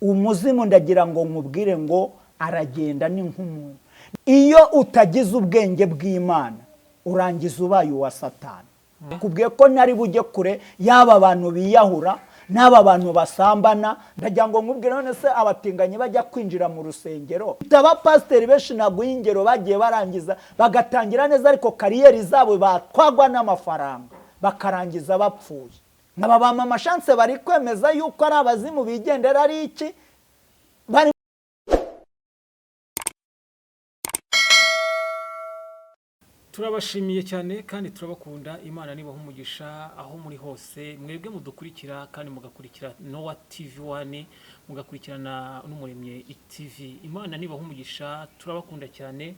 Umuzimu, ndagira ngo nkubwire ngo aragenda ni nk'umuntu. Iyo utagize ubwenge bw'Imana, urangiza ubaye uwa Satani. Kubwiye ko ntari bujye kure y'aba bantu biyahura n'aba bantu basambana. Ndagira ngo nkubwire, none se abatinganyi bajya kwinjira mu rusengero? Abapasiteri benshi, naguha ingero, bagiye barangiza bagatangira neza, ariko carrière zabo batwagwa n'amafaranga, bakarangiza bapfuye. Nkaba ba Mama Chance bari kwemeza yuko ari abazimu bigendera, ari iki bari. Turabashimiye cyane kandi turabakunda. Imana nibaha umugisha aho muri hose, mwebwe mudukurikira kandi mugakurikira Nowa TV One, mugakurikirana n'Umuremyi TV. Imana nibaha umugisha, turabakunda cyane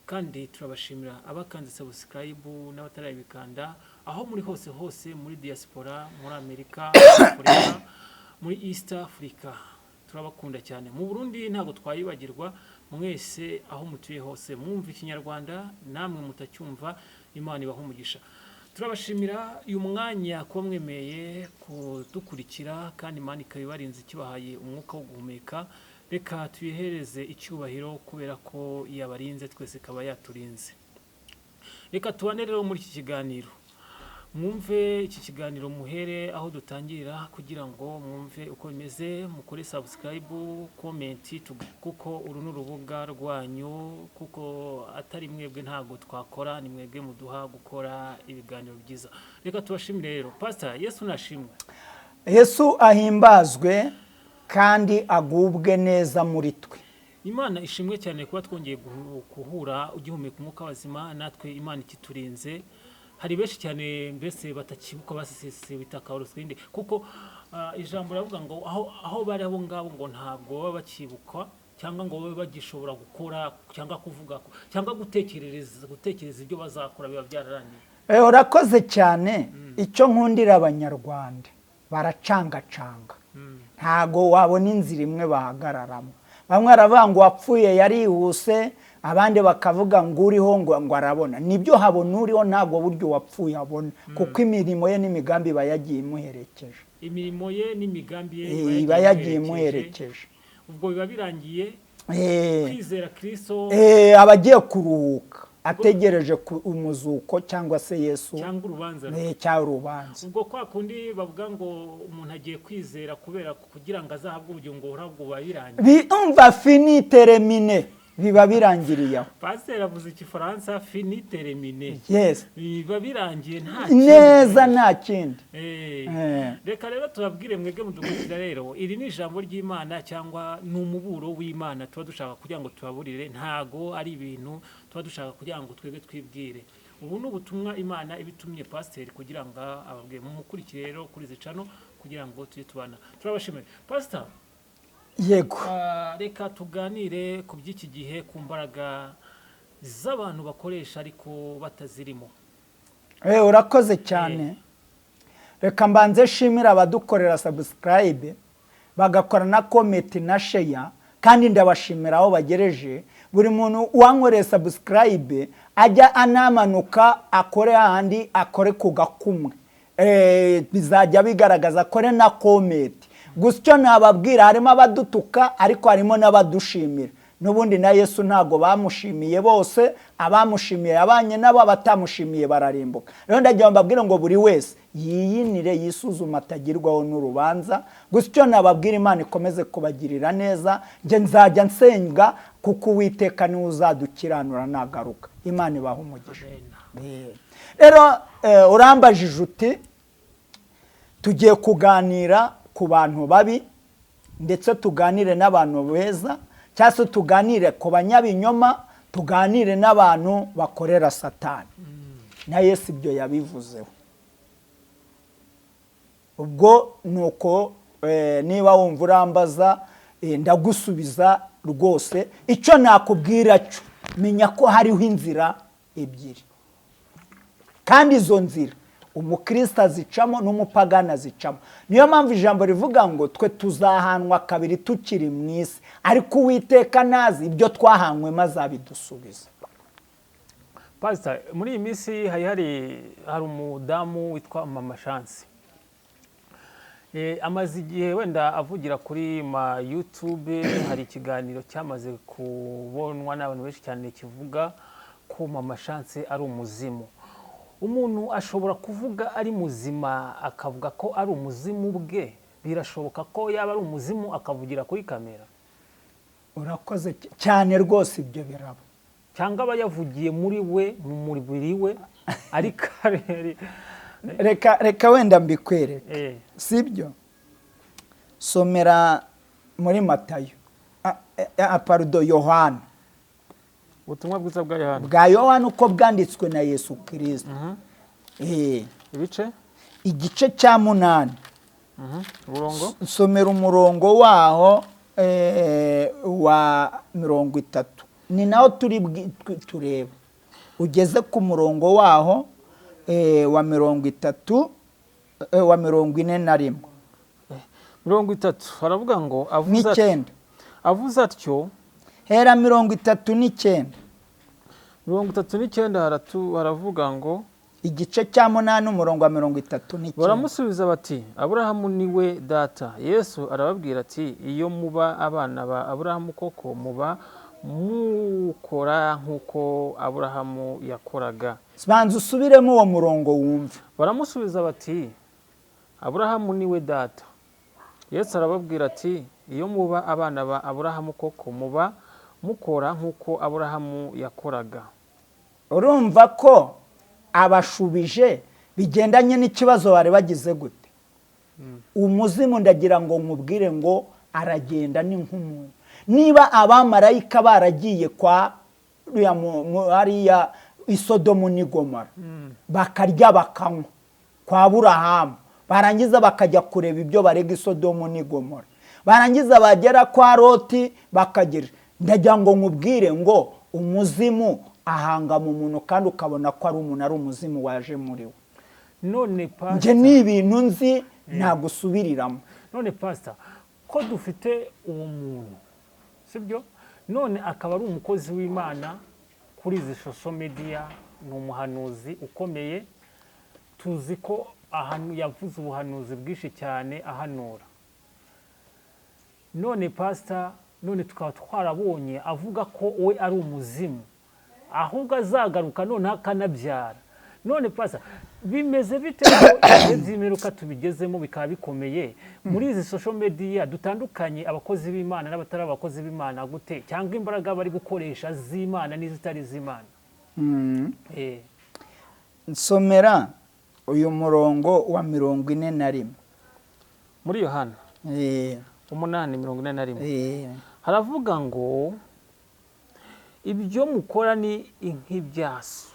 kandi turabashimira, abakanze subscribe n'abatarabikanda, aho muri hose hose, muri diaspora, muri Amerika, muri Afurika, muri East Africa, turabakunda cyane. Mu Burundi ntabwo twayibagirwa. Mwese aho mutuye hose, mwumva Ikinyarwanda namwe mutacyumva, Imana ibaha umugisha. Turabashimira uyu mwanya kuba mwemeye kudukurikira, kandi Imana ikaba ibarinze, ikibahaye umwuka wo guhumeka. Reka tuyihereze icyubahiro kubera ko yabarinze twese, ikaba yaturinze. Reka tubane rero muri iki kiganiro, mwumve iki kiganiro, muhere aho dutangirira kugira ngo mwumve uko bimeze. Mukore subscribe, comment, kuko uru ni urubuga rwanyu, kuko atari mwebwe ntabwo twakora, ni mwebwe muduha gukora ibiganiro byiza. Reka tubashimire rero. Pastor, Yesu nashimwe. Yesu ahimbazwe kandi agubwe neza muri twe. Imana ishimwe cyane kuba twongeye guhura ugihumeka umwuka w'abazima, natwe Imana ikiturinze. Hari benshi cyane mbese batakibuka, basesese bitaka uruswindi, kuko ijambo riravuga ngo aho bari abo ngabo ngo ntabwo baba bakibukwa, cyangwa ngo babe bagishobora gukora cyangwa kuvuga cyangwa gutekereza ibyo bazakora, biba byararangiye. Urakoze cyane. Icyo nkundira Abanyarwanda, baracangacanga, ntago wabona inzira imwe bahagararamo. Bamwe baravuga ngo uwapfuye yarihuse, abandi bakavuga ngo uriho ngo arabona. Nibyo, habona uriho, ntabwo buryo uwapfuye abona, kuko imirimo ye n'imigambi iba yagiye imuherekeje. Imirimo ye n'imigambi ye iba yagiye imuherekeje. Ubwo biba birangiye. Kwizera Kristo. Aba agiye kuruhuka, ategereje umuzuko cyangwa se Yesu. Cyangwa urubanza. Cyangwa urubanza. Ubwo kwa kundi bavuga ngo umuntu agiye kwizera kubera kugira ngo azahabwe ubugingo buhoraho, buba birangiye. Umva, fini terminé, biba birangiriye aho. Pasiteri avuze Igifaransa, fini terminé. Yes. Biba birangiye, nta kindi. Neza, nta kindi. Reka rero tubabwire mwebwe mudukurikira rero, iri ni ijambo ry'Imana cyangwa ni umuburo w'Imana tuba dushaka kugira ngo tubaburire. Ntago ari ibintu tuba dushaka kugira ngo twebwe twibwire. Ubu ni ubutumwa Imana ibitumye pasiteri kugira ngo ababwire. Mumukurikire rero kuri izi channel kugira ngo tujye tubana. Turabashimiye, pasita. Yego. Reka tuganire ku by'iki gihe, ku mbaraga z'abantu bakoresha ariko batazirimo. Urakoze cyane. Reka mbanze nshimire abadukorera subscribe, bagakora na comment na share, kandi ndabashimira aho bagereje. Buri muntu wankoreye subscribe ajya anamanuka akore hahandi, akore ku gakumwe, bizajya bigaragaza, akore na comment. Gusa icyo nababwira, harimo abadutuka ariko harimo n'abadushimira. N'ubundi na Yesu ntabwo bamushimiye bose. Abamushimiye abanye nabo, abatamushimiye bararimbuka. Rero ndagira ngo mbabwire ngo buri wese yiyinire, yisuzume, atagirwaho n'urubanza. Gusa icyo nababwira, Imana ikomeze kubagirira neza. Njye nzajya nsenga, kuko Uwiteka niwe uzadukiranura nagaruka. Imana ibaha umugisha. Rero urambajije uti tugiye kuganira ku bantu babi, ndetse tuganire n'abantu beza, cyangwa se tuganire ku banyabinyoma, tuganire n'abantu bakorera Satani. Na Yesu ibyo yabivuzeho. Ubwo ni uko, niba wumva urambaza, ndagusubiza rwose. Icyo nakubwira cyo, menya ko hariho inzira ebyiri, kandi izo nzira umukristo azicamo n'umupagani azicamo. Niyo mpamvu ijambo rivuga ngo twe tuzahanwa kabiri tukiri mu isi, ariko Uwiteka nazi ibyo twahanywemo azabidusubiza. Pasita, muri iyi minsi hari umudamu witwa Mama Chance. Amaze igihe wenda avugira kuri ma YouTube. Hari ikiganiro cyamaze kubonwa n'abantu benshi cyane kivuga ko Mama Chance ari umuzimu. Umuntu ashobora kuvuga ari muzima akavuga ko ari umuzimu bwe? Birashoboka ko yaba ari umuzimu akavugira kuri kamera? Urakoze cyane rwose, ibyo biraba. Cyangwa aba yavugiye muri we, mu mubiri we, ariko ari Reka wenda mbikwereke. Sibyo, somera muri Matayo, pardon, Yohana. Ubutumwa bwiza bwa Yohana. Bwa Yohana uko bwanditswe na Yesu Kirisito. Ibice? Igice cya 8. Umurongo? Nsomera umurongo waho wa 30, ni nawo turi tureba. Ugeze ku murongo waho wa 30, wa 41. 30 haravuga ngo avuze N'icyenda. Avuze atyo. Hera 39. 39 haravuga ngo Igice cya 8, umurongo wa 39. Baramusubiza bati: "Aburahamu ni we data." Yesu arababwira ati: "Iyo muba abana ba Aburahamu koko, muba mukora nk'uko Aburahamu yakoraga." Banza usubiremo uwo murongo wumve. Baramusubiza bati: "Aburahamu ni we data." Yesu arababwira ati: "Iyo muba abana ba Aburahamu koko, muba mukora nk'uko Aburahamu yakoraga." Urumva ko abashubije bigendanye n'ikibazo bari bagize gute. Umuzimu, ndagira ngo nkubwire ngo aragenda ni nk'umuntu. Niba abamarayika baragiye kwa uriya hariya i Sodomu n'i Gomora, bakarya bakanywa kwa Burahamu, barangiza bakajya kureba ibyo barega i Sodomu n'i Gomora, barangiza bagera kwa Loti bakagira, ndagira ngo nkubwire ngo umuzimu ahanga mu muntu kandi ukabona ko ari umuntu, ari umuzimu waje muri we. None Njye pasita ni ibintu nzi, ntagusubiriramo. None pasita, ko dufite uwo muntu, sibyo? None akaba ari umukozi w'Imana kuri izi social media, ni umuhanuzi ukomeye, tuzi ko ahantu yavuze ubuhanuzi bwinshi cyane ahanura. None pasita, none tukaba twarabonye avuga ko we ari umuzimu, ahubwo azagaruka noneho akanabyara. None pasita, bimeze bite ko ibihe by'imperuka tubigezemo bikaba bikomeye muri izi social media? Dutandukanye abakozi b'Imana n'abatari abakozi b'Imana gute, cyangwa imbaraga bari gukoresha z'Imana n'izitari iz'Imana? Nsomera uyu murongo wa 41. Muri Yohana 8, 41. Haravuga ngo: "Ibyo mukora ni nk'ibyaso."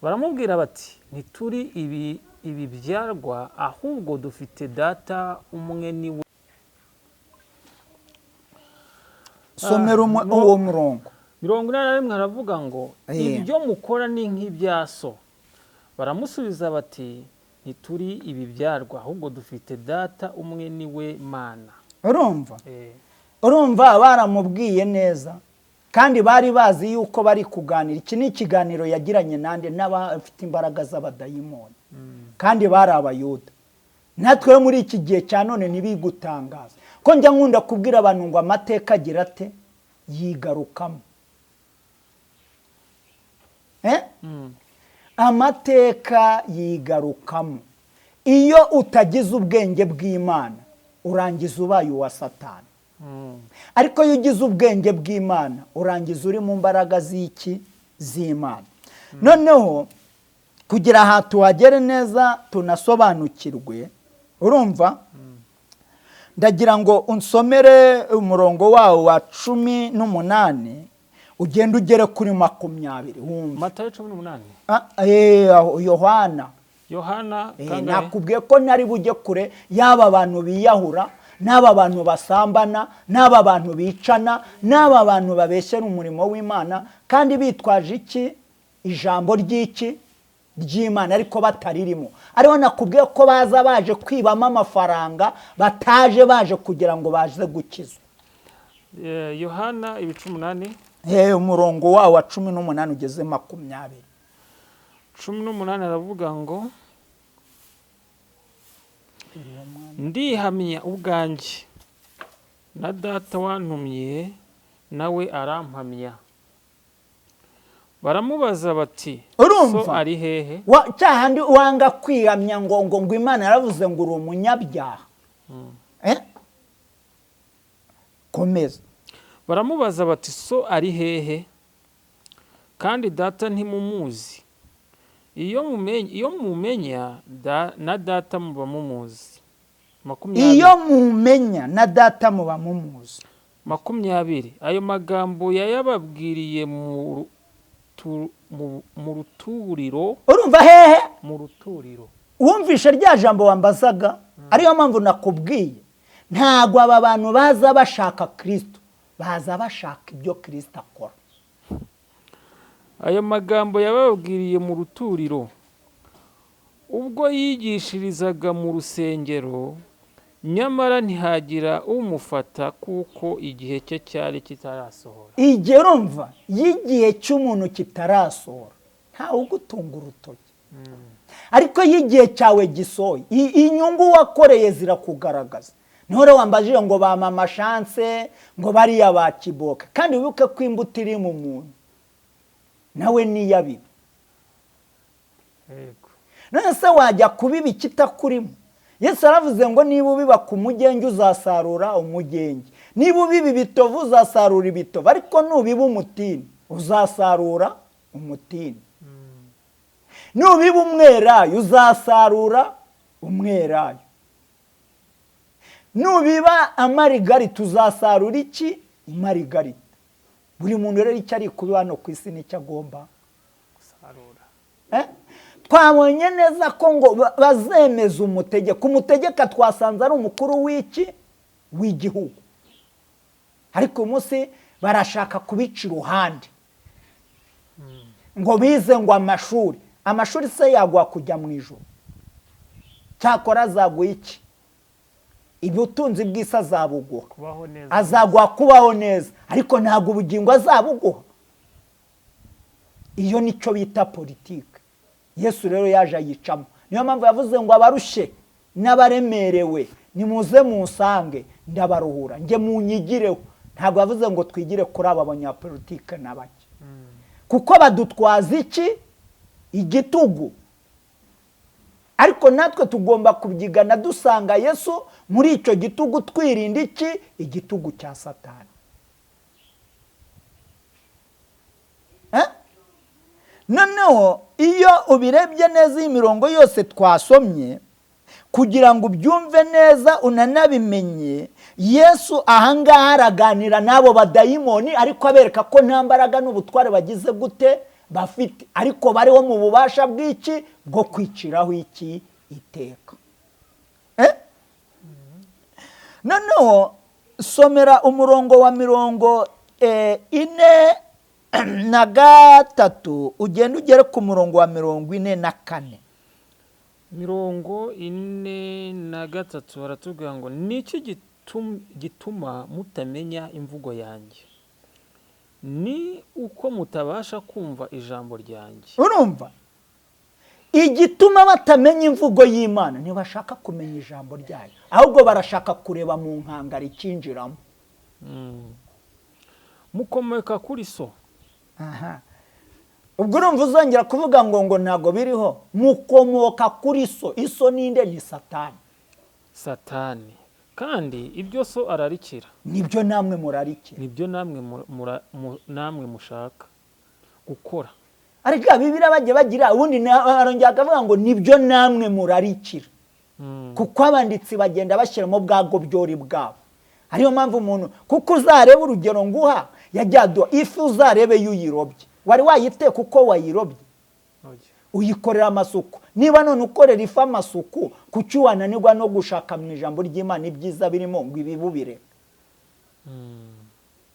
Baramubwira bati: "Ntituri ibibyarwa, ahubwo dufite data umwe, ni we." Somera uwo murongo. 41 haravuga ngo: "Ibyo mukora ni nk'ibyaso." Baramusubiza bati: "Ntituri ibibyarwa, ahubwo dufite data umwe, ni we Mana." Urumva? Urumva baramubwiye neza, kandi bari bazi yuko bari kuganira. Iki ni ikiganiro yagiranye nande? N'abafite imbaraga z'abadayimoni, kandi bari Abayuda. Natwe muri iki gihe cya none ntibigutangaza ko njya nkunda kubwira abantu ngo amateka agira ate? Yigarukamo. Amateka yigarukamo. Iyo utagize ubwenge bw'Imana, urangiza ubaye uwa Satani. Ariko iyo ugize ubwenge bw'Imana, urangiza uri mu mbaraga z'iki? Z'Imana. Noneho kugira aha tuhagere neza tunasobanukirwe, urumva, ndagira ngo unsomere umurongo wawo wa 18, ugende ugere kuri 20, wumve. Matayo 18? Aho, Yohana. Yohana kangahe? Nakubwiye ko ntari bujye kure y'aba bantu biyahura, n'aba bantu basambana, n'aba bantu bicana, n'aba bantu babeshyera umurimo w'Imana kandi bitwaje iki? Ijambo ry'iki? Ry'Imana, ariko bataririmo. Ariho nakubwiye ko baza baje kwibamo amafaranga, bataje baje kugira ngo baze gukizwa. Yohana ibice 8. Umurongo wawo wa 18 ugeze 20. 18 aravuga ngo Ndihamya ubwanjye, na Data wantumye nawe arampamya. Baramubaza bati: Urumva? So ari hehe? Cyahandi wanga kwihamya ngo Imana yaravuze ngo uri umunyabyaha. Eh? Komeza. Baramubaza bati: "So ari hehe? Kandi Data ntimumuzi. Iyo mumenya na Data muba mumuzi." 20. Iyo mumenya na Data muba mumuzi. 20. Ayo magambo yayababwiriye mu ruturiro. Urumva hehe? Mu ruturiro. Wumvishe rya jambo wambazaga? Ariyo mpamvu nakubwiye, ntabwo aba bantu baza bashaka Kirisito, baza bashaka ibyo Kirisito akora. Ayo magambo yababwiriye mu ruturiro, ubwo yigishirizaga mu rusengero, nyamara ntihagira umufata kuko igihe cye cyari kitarasohora. Igihe, urumva, y'igihe cy'umuntu kitarasohora, ntawe ugutunga urutoki, ariko iyo igihe cyawe gisohoye, inyungu wakoreye zirakugaragaza. Niho rero wambajije ngo ba Mama Chance, ngo bariya ba Kiboka, kandi wibuke ko imbuto iri mu muntu nawe niyabiba. None se wajya kubiba ikitakurimo? Yesu yaravuze ngo niba ubiba ku mugenge uzasarura umugenge, niba ubiba ibitovu uzasarura ibitovu, ariko nubiba umutini uzasarura umutini, nubiba umwelayo uzasarura umwelayo, nubiba amarigarita uzasarura iki? Imarigarita. Buri muntu rero icyo ari kubiba hano ku isi nicyo agomba gusarura. Eh? Twabonye neza ko ngo bazemeza umutegeka. Umutegeka twasanze ari umukuru w'iki? W'igihugu. Ariko uyu munsi barashaka kubica iruhande ngo bize ngo amashuri. Amashuri se yaguha kujya mu ijuru? Cyakora azaguha iki? Ubutunzi bw'isi azabuguha. Kubaho neza. Azaguha kubaho neza, ariko ntabwo ubugingo azabuguha. Iyo nicyo bita politike. Yesu rero yaje ayicamo. Niyo mpamvu yavuze ngo abarushye n'abaremerewe nimuze munsange ndabaruhura, njye munyigireho. Ntabwo yavuze ngo twigire kuri aba banyapolitike na bake, kuko badutwaza iki? Igitugu. Ariko natwe tugomba kubyigana dusanga Yesu muri icyo gitugu, twirinda iki? Igitugu cya Satani. Eh? Noneho iyo ubirebye neza, iyi mirongo yose twasomye, kugira ngo ubyumve neza unanabimenye, Yesu ahangaha araganira n'abo badayimoni, ariko abereka ko nta mbaraga n'ubutware bagize gute bafite, ariko bariho mu bubasha bw'iki? Bwo kwiciraho iki? Iteka. Eh? Noneho somera umurongo wa 43, ugenda ugere ku murongo wa 44. 43 baratubwira ngo: "Ni iki gituma mutamenya imvugo yanjye? Ni uko mutabasha kumva ijambo ryanjye." Urumva igituma batamenya imvugo y'Imana? Ntibashaka kumenya ijambo ryayo, ahubwo barashaka kureba mu nkangara ikinjiramo. Mukomoka kuri so. Aha, ubwo urumva uzongera kuvuga ngo ntabwo biriho. Mukomoka kuri so. Iso ninde? Ni Satani. Satani, kandi ibyo so ararikira nibyo namwe murarikira. Nibyo namwe namwe mushaka gukora. Ariko Bibiriya bagiye bagira ubundi arongera akavuga ngo nibyo namwe murarikira, kuko abanditsi bagenda bashyiramo bwa gobyori bwabo. Ariyo mpamvu umuntu, kuko uzareba urugero nguha yajya aduha ifi, uzarebe iyo uyirobye, wari wayiteka uko wayirobye? Oya. Uyikorera amasuku. Niba none ukorera ifi amasuku, kuki wananirwa no gushaka mu ijambo ry'Imana ibyiza birimo ngo ibibubire?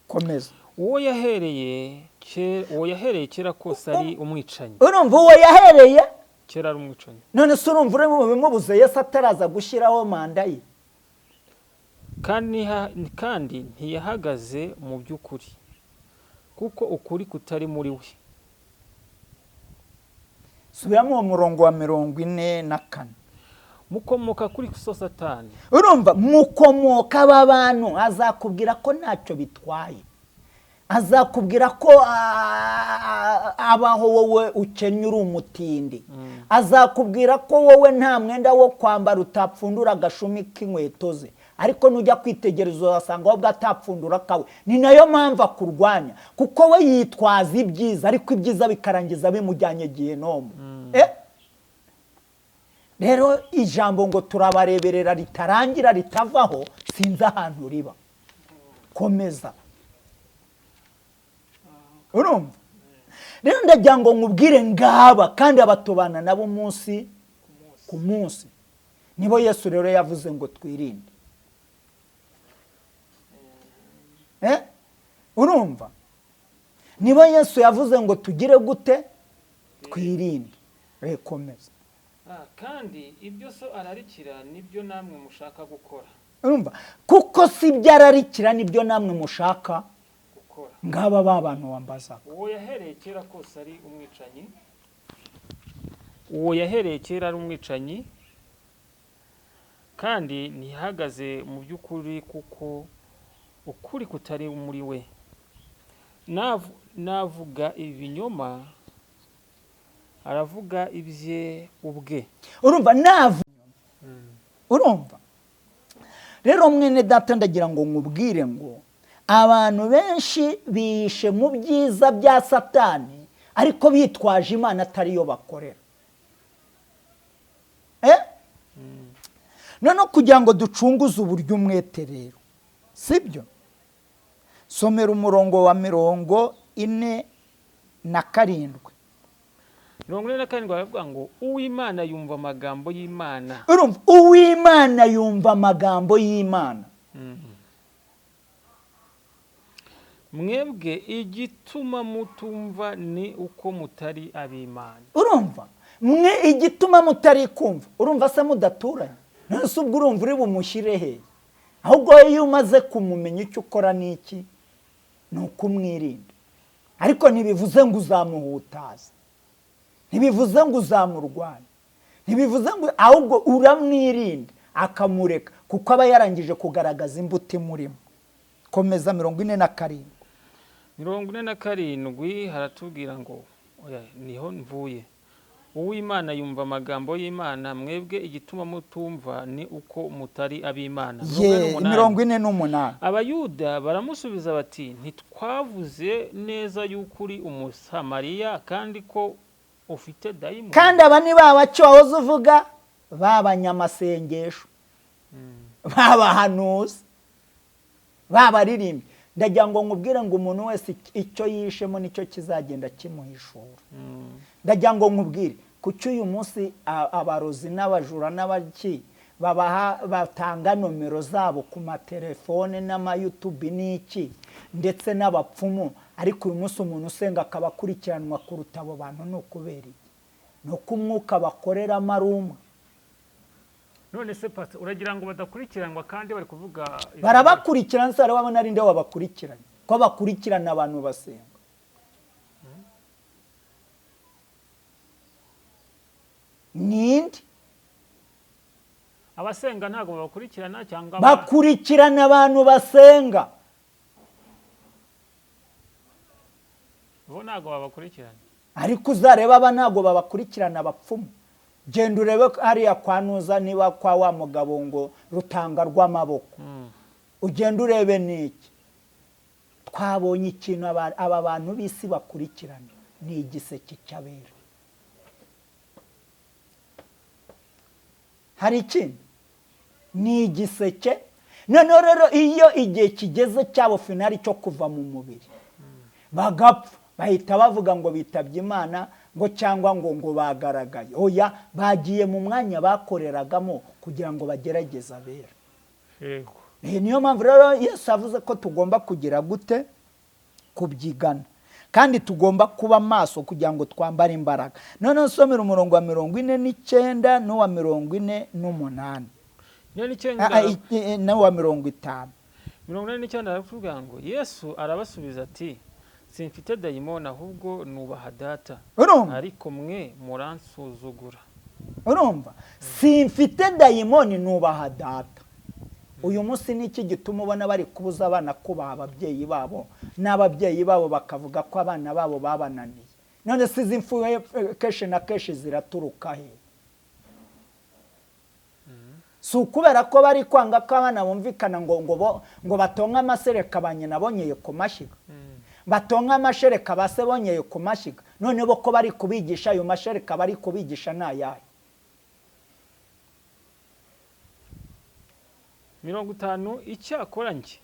Komeza. Uwo yahereye kera kose ari umwicanyi. Urumva uwo yahereye kera ari umwicanyi. None se urumva uri mu bimubuze Yesu ataraza gushyiraho manda ye? Kandi ntiyahagaze mu by'ukuri, kuko ukuri kutari muri we. Subiramo uwo murongo wa 44. Mukomoka kuri so Satani. Urumva, mukomoka aba bantu, azakubwira ko ntacyo bitwaye, azakubwira ko abaho wowe ukennye uri umutindi, azakubwira ko wowe nta mwenda wo kwambara utapfundura agashumi k'inkweto ze, ariko nujya kwitegereza uzasanga wowe atapfundura kawe. Ni nayo mpamvu akurwanya, kuko we yitwaza ibyiza, ariko ibyiza bikarangiza bimujyanye gihenomu. Rero ijambo ngo turabareberera ritarangira ritavaho, sinzi ahantu riba. Komeza. Urumva rero, ndagira ngo nkubwire ngaba kandi abatubana nabo umunsi ku munsi, nibo Yesu rero yavuze ngo twirinde. Urumva, nibo Yesu yavuze ngo tugire gute? Twirinde. Komeza. Kandi ibyo so ararikira nibyo namwe mushaka gukora. Urumva, kuko si ibyo ararikira nibyo namwe mushaka gukora. Ngaba ba bantu wambazaga. Uwo yahereye kera kose ari umwicanyi, uwo yahereye kera ari umwicanyi, kandi ntihagaze mu by'ukuri, kuko ukuri kutari muri we. Navuga ibinyoma, aravuga ibye ubwe. Urumva, navuga. Urumva rero mwene data, ndagira ngo nkubwire ngo abantu benshi bihishe mu byiza bya Satani, ariko bitwaje Imana atariyo bakorera. Noneho kugira ngo ducunguze uburyo umwete rero, sibyo? Somera umurongo wa 47. 47 baravuga ngo uw'Imana yumva amagambo y'Imana. Urumva, uw'Imana yumva amagambo y'Imana. Mwebwe igituma mutumva ni uko mutari ab'Imana. Urumva, mwe igituma mutari kumva. Urumva se mudaturanye? None ubwo urumva uri bumushyire he? Ahubwo iyo umaze kumumenya icyo ukora ni iki? Ni ukumwirinda. Ariko ntibivuze ngo uzamuhutaza, ntibivuze ngo uzamurwanya, ntibivuze ngo, ahubwo uramwirinda akamureka, kuko aba yarangije kugaragaza imbuto imurimo. Komeza 47. 47 haratubwira ngo oya, niho mvuye. Uw'Imana yumva amagambo y'Imana, mwebwe igituma mutumva ni uko mutari ab'Imana. 48. Abayuda baramusubiza bati ntitwavuze neza yuko uri Umusamariya kandi ko ufite dayimoni. Kandi aba ni ba baco wahoze uvuga, b'abanyamasengesho, b'abahanuzi, b'abaririmbyi. Ndagira ngo nkubwire ngo umuntu wese icyo yishemo nicyo kizagenda kimuhishura. Ndagira ngo nkubwire kuki uyu munsi abarozi n'abajura n'abaki babaha batanga nomero zabo ku matelefone n'amayutubi n'iki ndetse n'abapfumu, ariko uyu munsi umuntu usenga akaba akurikiranwa kuruta abo bantu, ni ukubera iki? Ni uko umwuka bakoreramo ari umwe. None se pastor, uragira ngo badakurikiranwa kandi bari kuvuga? Barabakurikirana se, wabona ari nde wabakurikiranye? Ko bakurikirana abantu basenga. Ninde? Abasenga ntabwo babakurikirana cyangwa bakurikirana abantu basenga? Bo ntabwo babakurikirana. Ariko uzareba aba ntabwo babakurikirana abapfumu. Genda urebe hariya kwa Nuza, niba kwa wa mugabo ngo rutanga rw'amaboko, ugenda urebe n'iki. Twabonye ikintu aba bantu b'isi bakurikirana, ni igiseke cy'abera. Hari ikindi, ni igiseke. Noneho rero iyo igihe kigeze cyabo finali cyo kuva mu mubiri bagapfa, bahita bavuga ngo bitabye Imana, ngo cyangwa ngo bagaragaye. Oya, bagiye mu mwanya bakoreragamo kugira ngo bagerageze abera. Yego. Niyo mpamvu rero Yesu avuze ko tugomba kugira gute? Kubyigana. Kandi tugomba kuba maso kugira ngo twambare imbaraga. Noneho nsomera umurongo wa 49 n'uwa 48. N'uwa 50. 49 aravuga ngo Yesu arabasubiza ati simfite dayimoni ahubwo nubaha data, ariko mwe muransuzugura. Urumva, simfite dayimoni, nubaha data. Uyu munsi ni iki gituma ubona bari kubuza abana kubaha ababyeyi babo, n'ababyeyi babo bakavuga ko abana babo babananiye? None se izi mfu kenshi na kenshi ziraturuka he? Si ukubera ko bari kwanga ko abana bumvikana ngo batonke amasereka ba nyina bonyeye ku mashyiga, batonke amashereka ba se bonyeye ku mashyiga? None bo ko bari kubigisha, ayo mashereka bari kubigisha ni ayahe? 50. Icyakora njye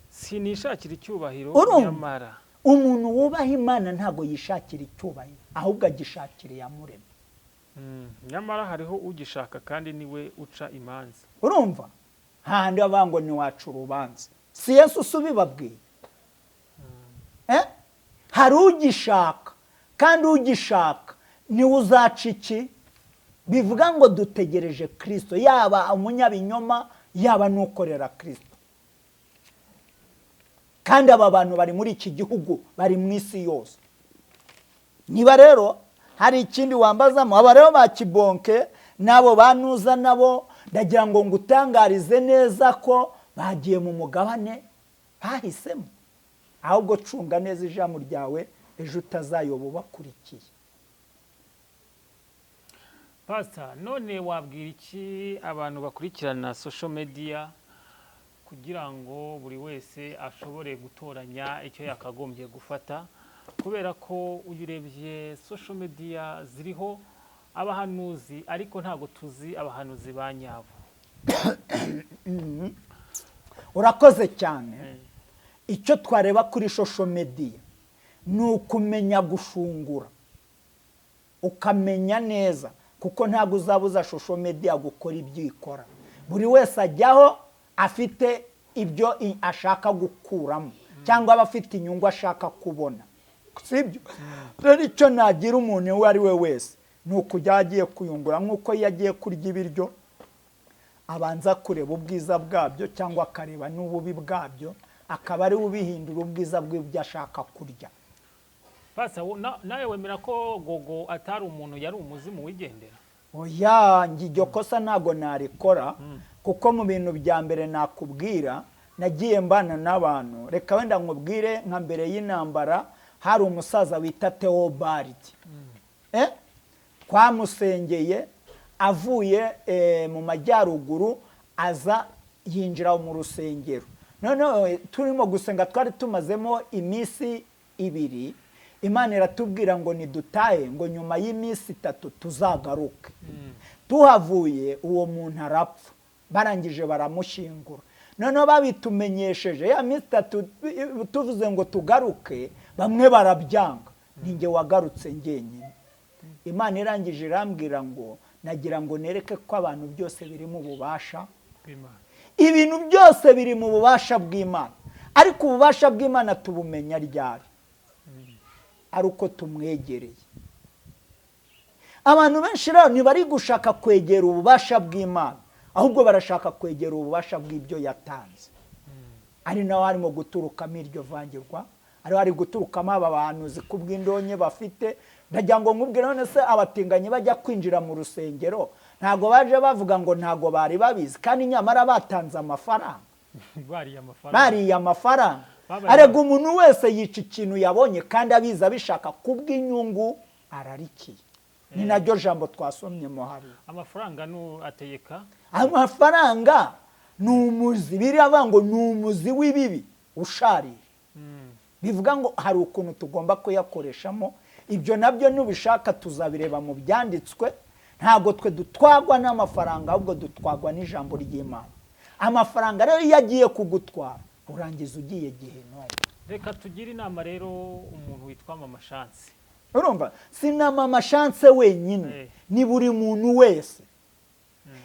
sinishakira icyubahiro. Urumva? Nyamara Umuntu wubaha Imana ntabwo yishakira icyubahiro, ahubwo agishakira iyamuremye. Nyamara hariho ugishaka, kandi niwe uca imanza. Urumva, hahandi bavuga ngo ntiwaca urubanza, si Yesu usubibabwiye? Hari ugishaka, kandi ugishaka niwe uzaca iki? Bivuga ngo dutegereje Kirisito, yaba umunyabinyoma, yaba n'ukorera Kirisito. Kandi aba bantu bari muri iki gihugu, bari mu isi yose. Niba rero hari ikindi wambazamo, aba rero ba Kibonke n'abo banuza nabo, ndagira ngo ngutangarize neza ko bagiye mu mugabane bahisemo. Ahubwo cunga neza ijambo ryawe, ejo utazayoba ubakurikiye. Pastor, none wabwira iki abantu bakurikirana social media kugira ngo buri wese ashobore gutoranya icyo yakagombye gufata? Kubera ko uyu urebye social media ziriho abahanuzi, ariko ntabwo tuzi abahanuzi ba nyabo. Urakoze cyane. Icyo twareba kuri social media ni ukumenya gushungura, ukamenya neza, kuko ntabwo uzabuza social media gukora ibyo ikora. Buri wese ajyaho afite ibyo ashaka gukuramo, cyangwa aba afite inyungu ashaka kubona, sibyo? Rero icyo nagira umuntu uwo ari we wese ni ukujya agiye kuyungura, nk'uko iyo agiye kurya ibiryo abanza kureba ubwiza bwabyo cyangwa akareba n'ububi bwabyo, akaba ari we ubihindura ubwiza bw'ibyo ashaka kurya. Pastor, nawe wemera ko Gogo atari umuntu, yari umuzimu wigendera? Oya, njye iryo kosa ntabwo narikora, kuko mu bintu bya mbere nakubwira, nagiye mbana n'abantu. Reka wenda nkubwire, nka mbere y'intambara hari umusaza wita Theobald. Twamusengeye avuye mu majyaruguru, aza yinjira mu rusengero. Noneho turimo gusenga, twari tumazemo iminsi 2, Imana iratubwira ngo nidutahe, ngo nyuma y'iminsi 3 tuzagaruke. Tuhavuye uwo muntu arapfa, barangije baramushyingura. Noneho babitumenyesheje ya minsi 3 tuvuze ngo tugaruke, bamwe barabyanga, ninjye wagarutse njyenyine. Imana irangije irambwira ngo nagira ngo nereke ko abantu byose biri mu bubasha bw'Imana. Ibintu byose biri mu bubasha bw'Imana, ariko ububasha bw'Imana tubumenya ryari? Ari uko tumwegereye. Abantu benshi rero ntibari gushaka kwegera ububasha bw'Imana, ahubwo barashaka kwegera ububasha bw'ibyo yatanze. Ari naho harimo guturukamo iryo vangirwa, ariho hari guturukamo aba bahanuzi kubw'indonke bafite. Ndagira ngo nkubwire, none se abatinganyi bajya kwinjira mu rusengero ntago baje bavuga ngo ntago bari babizi, kandi nyamara batanze amafaranga. Bariye amafaranga. Bariye amafaranga. Babaye Arega umuntu wese yica ikintu yabonye kandi abizi abishaka kubw'inyungu ararikiye. Ni naryo jambo twasomye mo hariya. Amafaranga nu ategeka. Amafaranga ni umuzi, biriya ngo ni umuzi w'ibibi usharira. Bivuga ngo hari ukuntu tugomba kuyakoreshamo. Ibyo nabyo nubishaka tuzabireba mu byanditswe. Ntabwo twe dutwagwa n'amafaranga, ahubwo dutwagwa n'ijambo ry'Imana. Amafaranga rero iyo agiye kugutwara urangiza ugiye gihenomu. Reka tugire inama rero umuntu witwa Mama Chance. Urumva, si na Mama Chance wenyine, ni buri muntu wese,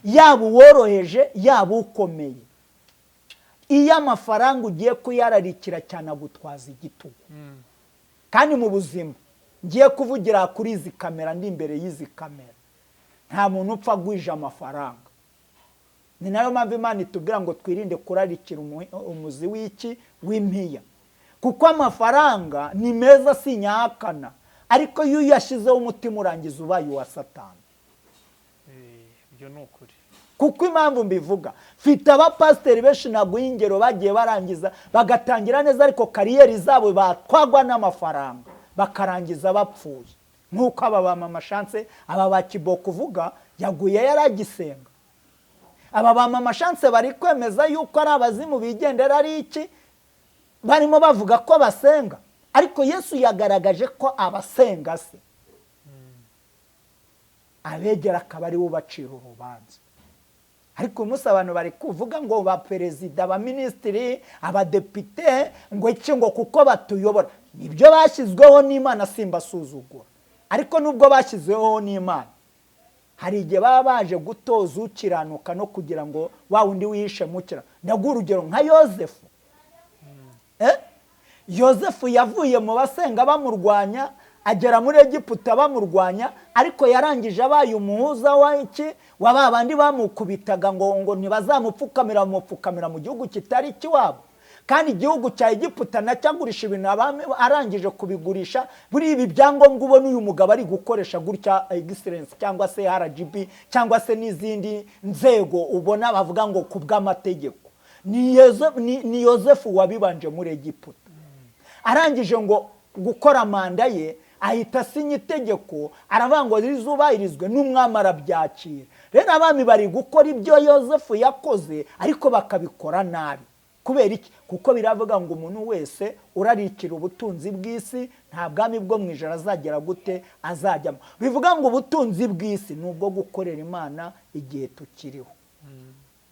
yaba uworoheje yaba ukomeye. Iyo amafaranga ugiye kuyararikira cyane agutwaza igitugu. Kandi mu buzima ngiye kuvugira kuri izi kamera, ndi imbere y'izi kamera, nta muntu upfa agwije amafaranga. Ni nayo mpamvu Imana itubwira ngo twirinde kurarikira umuzi w'iki w'impiya, kuko amafaranga ni meza sinyahakana, ariko iyo uyashyizeho umutima urangiza ubaye uwa Satani. Ibyo ni ukuri. Kuko impamvu mbivuga, mfite abapasiteri benshi naguha ingero bagiye barangiza bagatangira neza, ariko carrière zabo batwagwa n'amafaranga bakarangiza bapfuye, nk'uko aba ba Mama Chance, aba ba Kiboko uvuga yaguye yaragisenga. Aba ba Mama Chance bari kwemeza yuko ari abazimu bigendera, ari iki barimo bavuga ko basenga, ariko Yesu yagaragaje ko abasenga se abegera akaba ari we ubacira urubanza. Ariko uyu munsi abantu bari kuvuga ngo ba perezida, abaminisitiri, abadepite, ngo iki, ngo kuko batuyobora. Nibyo, bashyizweho n'Imana, simbasuzugura, ariko nubwo bashyizweho n'Imana, hari igihe baba baje gutoza ukiranuka no kugira ngo wa wundi wihishe mukira. Ndaguha urugero nka Yosefu. Yosefu yavuye mu basenga bamurwanya, agera muri Egiputa bamurwanya, ariko yarangije abaye umuhuza wa iki, wa ba bandi bamukubitaga ngo ntibazamupfukamira, bamupfukamira mu gihugu kitari ikiwabo. Kandi igihugu cya Egiputa nacyo agurisha ibintu abami, arangije kubigurisha, buri ibi byangombwa ubona uyu mugabo ari gukoresha gutya, Excellence cyangwa se RGB cyangwa se n'izindi nzego ubona bavuga ngo ku bw'amategeko, ni Yosefu wabibanje muri Egiputa. Arangije ngo gukora manda ye, ahita asinya itegeko, aravuga ngo rizubahirizwe, n'umwami arabyakira. Rero abami bari gukora ibyo Yosefu yakoze, ariko bakabikora nabi. Kubera iki? Kuko biravuga ngo umuntu wese urarikira ubutunzi bw'isi nta bwami bwo mu ijoro azagera gute azajyamo. Bivuga ngo ubutunzi bw'isi ni ubwo gukorera Imana igihe tukiriho.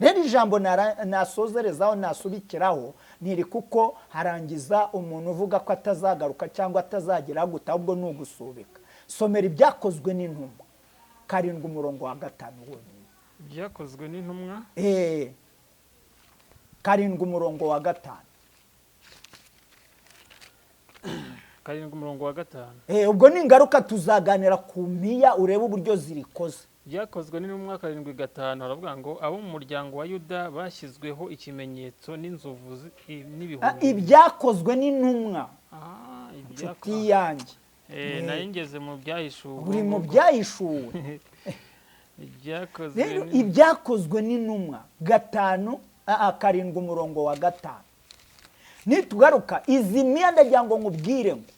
Rero ijambo nasozerezaho, nasubikiraho, niri kuko harangiza umuntu uvuga ko atazagaruka cyangwa atazagira gute, ahubwo ni ugusubika. Somera Ibyakozwe n'Intumwa 7 umurongo wa 5 wonyine. Ibyakozwe n'Intumwa. 7 umurongo wa 5. 7 umurongo wa 5. Ubwo ni ingaruka tuzaganira ku mpiya, urebe uburyo zirikoze. Byakozwe n'Intumwa 7:5, haravuga ngo abo mu muryango wa Yuda bashyizweho ikimenyetso n'inzovu n'ibihumbi. Ibyakozwe n'Intumwa. Ah, Inshuti yanjye. Nari ngeze mu Byahishuwe. Buri mu Byahishuwe. Ibyakozwe Rero Ibyakozwe n'Intumwa 5, 7 umurongo wa 5. Nitugaruka izi miya, ndagira ngo nkubwire ngo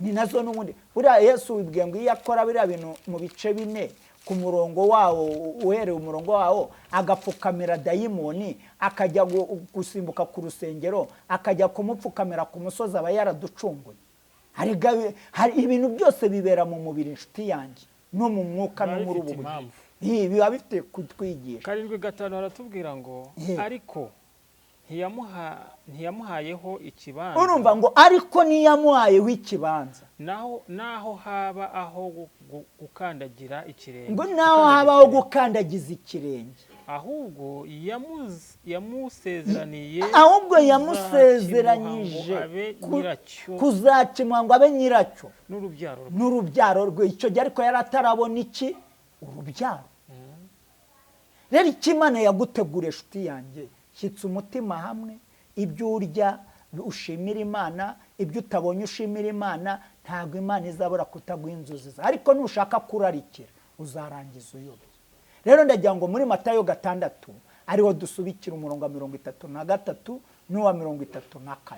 ni nazo n'ubundi buriya Yesu wibwiye ngo iyo akora biriya bintu mu bice bine ku murongo wawo, uhereye umurongo wawo agapfukamira dayimoni, akajya gusimbuka ku rusengero, akajya kumupfukamira ku musozi, aba yaraducunguye. Hari ibintu byose bibera mu mubiri, inshuti yanjye, no mu mwuka no Biba muri ubu bifite buryo. impamvu. Biba bifite kutwigisha. 7:5 haratubwira ngo ariko ntiyamuhayeho ikibanza. Urumva ngo ariko ntiyamuhayeho ikibanza. Naho haba aho gukandagira ikirenge. Ngo naho Gukandagira habaho ikirenge. gukandagiza ikirenge. Ahubwo yamusezeraniye Ahubwo kuzakimuha yamusezeranyije ngo abe nyiracyo kuzakimuha ngo abe nyiracyo n'urubyaro rwe. N'urubyaro rwe. Icyo gihe ariko yari atarabona iki? Urubyaro. Rero icyo Imana yaguteguriye, inshuti yanjye, shyitsa umutima hamwe. Ibyo urya ushimira Imana, ibyo utabonye ushimira Imana. Ntabwo Imana izabura kutaguha inzozi zawe, ariko nushaka kurarikira uzarangiza uyobye. Rero ndagira ngo muri Matayo 6 ariho dusubikira, umurongo wa 33 n'uwa 34.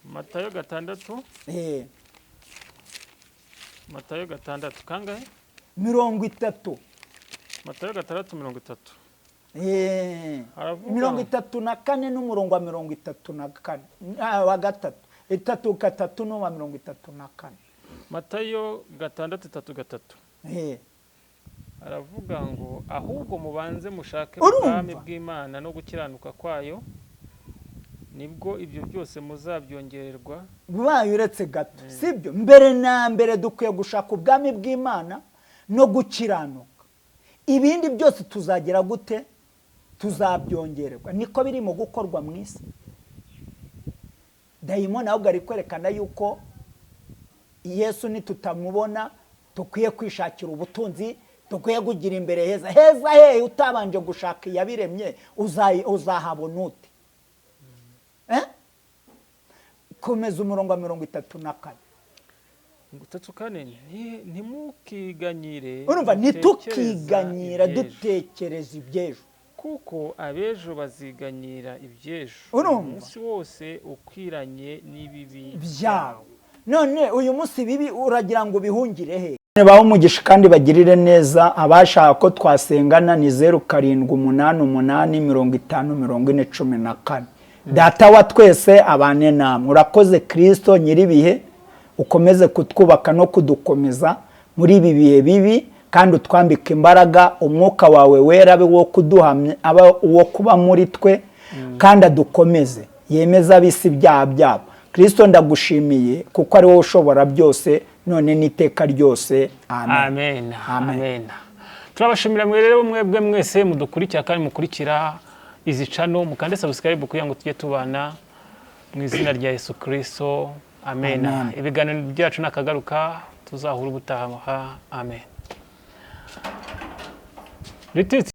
Matayo 6. Matayo 6 kangahe? 30. Matayo 6:30. Haravuga 34 n'umurongo wa 34, wa 3, 3:3 n'uwa 34. Matayo 6:33. Aravuga ngo ahubwo mubanze mushake Urumva? ubwami bw'Imana no gukiranuka kwayo, nibwo ibyo byose muzabyongererwa. Bubaye uretse gato, sibyo? Mbere na mbere dukwiye gushaka ubwami bw'Imana no gukiranuka, ibindi byose tuzagira gute? Tuzabyongererwa. Niko birimo gukorwa mu isi. Dayimoni ahubwo ari kwerekana yuko Yesu nitutamubona dukwiye kwishakira ubutunzi, dukwiye kugira imbere heza. Heza hehe utabanje gushaka iyabiremye? Uzahabona ute? Komeza umurongo wa 34. 3:4, ntimukiganyire Urumva, mutekereza ntitukiganyira iby'ejo. Dutekereza iby'ejo. Kuko abejo baziganyira iby'ejo. Urumva? Umunsi wose ukwiranye n'ibibi Byawo. None uyu munsi bibi uragira ngo bihungire he? Bahe umugisha kandi bagirire neza. Abashaka ko twasengana ni 0788504014. Data wa twese abane namwe. Urakoze Kirisito nyir'ibihe, ukomeze kutwubaka no kudukomeza muri ibi bihe bibi, kandi utwambike imbaraga. Umwuka wawe wera abe uwo kuduhamya, abe uwo kuba muri twe, kandi adukomeze, yemeze ab'isi ibyaha byabo. Kirisito, ndagushimiye kuko ari wowe ushobora byose, none n'iteka ryose. Amen. Amen. Amen. Amen. Turabashimira mwe rero, mwebwe mwese mudukurikira kandi mukurikira izi channel. Mukande subscribe kugira ngo tujye tubana mu izina rya Yesu Kristo. Amen. Amen. Ibiganiro byacu nakagaruka, tuzahura ubutaha. Amen. Rititsi.